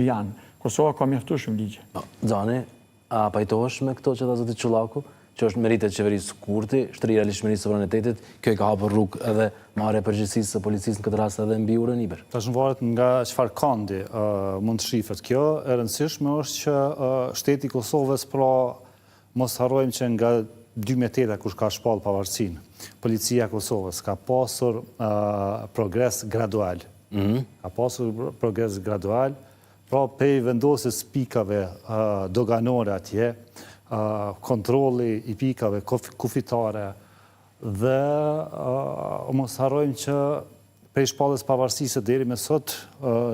Janë. Kosova ka mjaftueshëm ligje. Po, Xani, a pajtohesh me këto që tha zoti Çollaku, që është meritë e qeverisë Kurti, shtrirja e ligjshmërisë sovranitetit, kjo i ka hapur rrugë edhe marrja e përgjegjësisë së policisë në këtë rast edhe mbi urën Ibër? Tash varet nga çfarë kandi mund të shifet kjo, e rëndësishme është që shteti i Kosovës pra mos harrojmë që nga 2008-a kur ka shpallë pavarësinë, policia e Kosovës ka pasur progres gradual. Ka pasur progres gradual, pra prej vendosjes pikave doganore atje, kontrolli i pikave kufitare dhe mos harrojmë që prej shpalljes pavarësisë deri me sot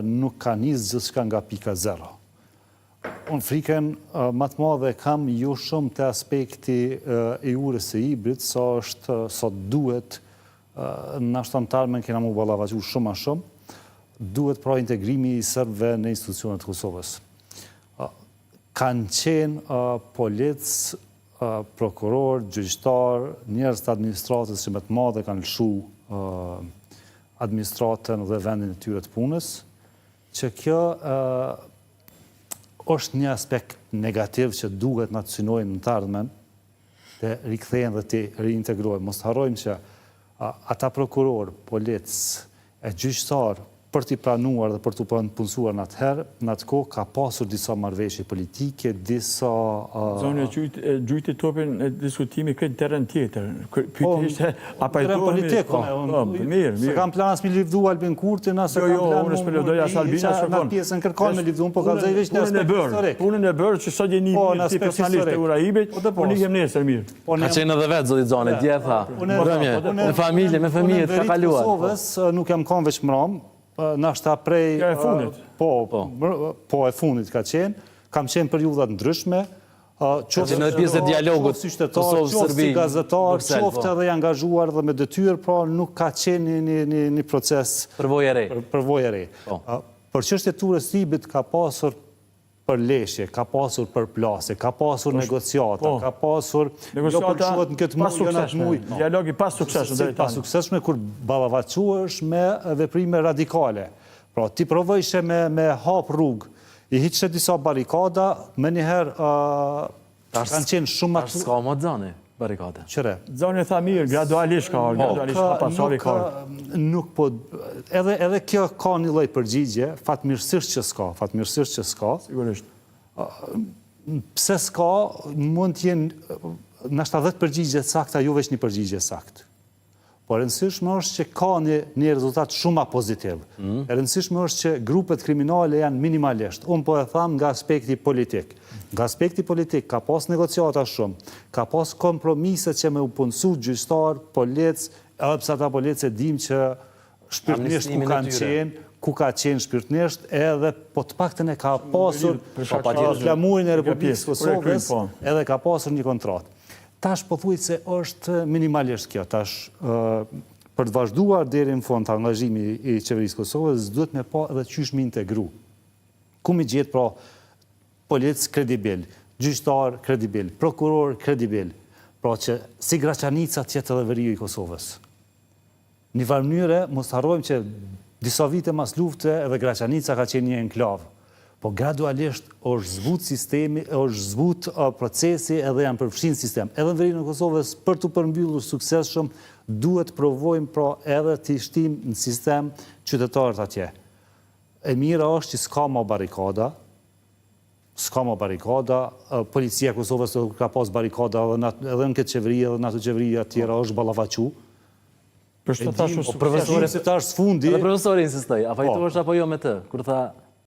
nuk ka nisë gjithçka nga pika zero. Unë frikën ma të madhe kam jo shumë te aspekti i urës së Ibrit, sa është, sa duhet Nashta në të ardhmen kena mu ballafaqu shumë ma shumë, duhet pra integrimi i serbëve në institucionet e Kosovës. Kanë qenë policë, prokurorë, gjyqtarë, njerëz të administratës që me të madhe kanë lëshu administratën dhe vendin e tyre të punës, që kjo është një aspekt negativ që duhet na të synojmë në të ardhmen, të rikthehen dhe të riintegrohen. Mos të harrojmë që ata prokurorë, policë e gjyqtarë për t'i pranuar dhe për t'u punësuar në atëherë, në atë kohë ka pasur disa marrëveshje politike, disa... Xani e gjujti topin e diskutimit këtë terren tjetër. Pyetja po, ishte, a pajtohemi... Terren politik, po, po, mirë, mirë. S'e kam plan as mi livdu Albin Kurtin, as e jo, kam jo, plan... Jo, unë s'po livdoj as Albin, as kërkon. Në pjesën kërkon me livdu, po kallzoj veç në aspekt historik. Punën e bërë që sot jeni po, mirë ti personalisht te ura e Ibrit, po, po nihem nesër mirë. Po, ka qenë edhe vetë, zoti Xani, dje tha, mbrëmje, me familje, me fëmijët, ka kaluar. Unë në Kosovës nuk jam konë veç mram, nashta prej... Kjo e fundit? Po, po, po, e fundit ka qenë. Kam qenë periudha të ndryshme, qoftë në pjesë e dialogut Kosovë, Serbi, si gazetar, qoftë po. edhe i angazhuar dhe me detyrë, pra nuk ka qenë një, një, një proces... Përvojë e re. Përvojë e re. Po. Për çështje të urës së Ibrit ka pasur përleshje, ka pasur përplasje, ka pasur negociata, po. ka pasur jo po lëshohet në këtë muj, jo në atë muj. Dialog i pasuksesshëm deri tani. Pasuksesshme kur ballafaqohesh me veprime radikale. Pra ti provojshe me me hap rrugë, i hiqshe disa barrikada, menjëherë Kanë qenë shumë ma... Tash s'ka më Xani, barrikade. Qëre? Xani tha mirë, gradualisht ka ardhur, gradualisht hap pas hapi ka ardhur. Nuk po... Edhe, edhe kjo ka një lloj përgjigje, fatmirësisht që s'ka, fatmirësisht që s'ka. Sigurisht. Pse s'ka, mund të jenë nashta 10 përgjigje të sakta, jo veç një përgjigje saktë. Po e rëndësishme është që ka një, një rezultat shumë ma pozitiv. Mm. E rëndësishme është që grupet kriminale janë minimalisht. Unë po e tham nga aspekti politik. Nga aspekti politik ka pas negociata shumë, ka pas kompromise që me u punësu gjyqtar, polic, edhe pse ata policë e dim që shpirtnisht ku kanë qenë, ku ka qenë shpirtnisht, edhe po të paktën e ka pasur flamurin e Republikës Kosovës, po. edhe ka pasur një kontratë. Tash pothuajse është minimalisht kjo. Tash për të vazhduar deri në fund angazhimi i qeverisë Kosovës, duhet me pa edhe qysh mi integru. Ku mi gjetë pra polic kredibil, gjyqtar kredibil, prokuror kredibil, pra që si Graçanica të jetë edhe veriu i Kosovës. Një farë mënyre, mos harrojmë që disa vite mas lufte edhe Graçanica ka qenë një enklavë. Po gradualisht është zbut sistemi, është zbut procesi edhe janë përfshi në sistem. Edhe në veriun e Kosovës për t'u përmbyllur suksesshëm duhet të provojmë pra edhe t'i shtim në sistem qytetarët atje. E mira është që s'ka ma barrikada, s'ka ma barrikada, policia e Kosovës ka pas barrikada edhe në, edhe në këtë qeveri edhe në ato qeveria tjera është ballafaqu. Për çfarë thashë po, profesori se tash fundi. Edhe profesori insistoi, a pajtohesh po. apo jo me të? Kur tha.